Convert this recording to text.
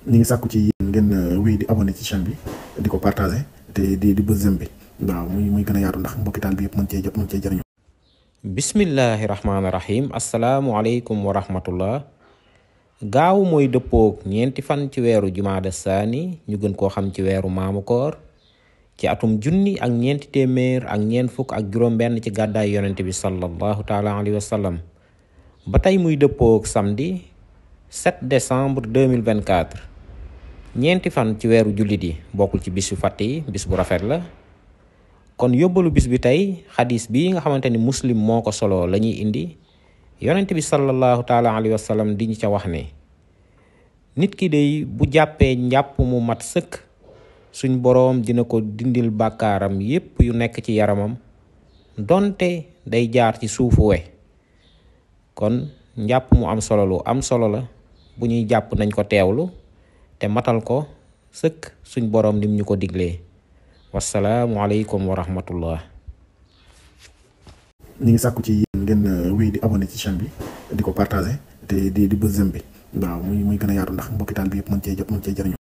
ñi ngi sàkku ci yéen ngeen wéy di abonné ci chaîne bi di ko partagé te di bës j'aime bi waaw muy gën a yaatu ndax mbokki taal bi yëpp mën cee jot mën cee jëriñu. bismillahi rahmaani rahim asalaamualeykum wa rahmatullah. gaaw mooy dëppoog ñeenti fan ci weeru jumaada saani ñu gën koo xam ci weeru maamu koor ci atum junni ak ñeenti téeméer ak ñeent fukk ak juróom-benn ci gàddaay yonent bi sallallahu taala alayhi wa sallam ba tey muy dëppoog samedi 7 décembre 2024 ñeenti fan ci weeru jullit yi bokkul ci bis yu fàtte yi bis bu rafet la. kon yóbbalu bis bi tey xadis bii nga xamante ni muslim moo ko solo la ñuy indi yonent bi sallallahu taala alayhi wa sallam di ñu ca wax ne nit ki day bu jàppee njàpp mu mat sëkk suñ boroom dina ko dindil bàkkaaram yépp yu nekk ci yaramam donte day jaar ci suufu we. kon njàpp mu am solo lu am solo la bu ñuy jàpp nañ ko teewlu te matal ko sëkk suñ boroom nim ñu ko diglee. wasalaamualeykum wa rahmatullah. ñi ngi sàkku ci yéen ngeen wéy di abonné ci chaîne bi di ko partagé te di bës j'aime bi waaw muy gën a yaatu ndax mbokki taal bi yëpp mën cee jot mën cee jëriñu.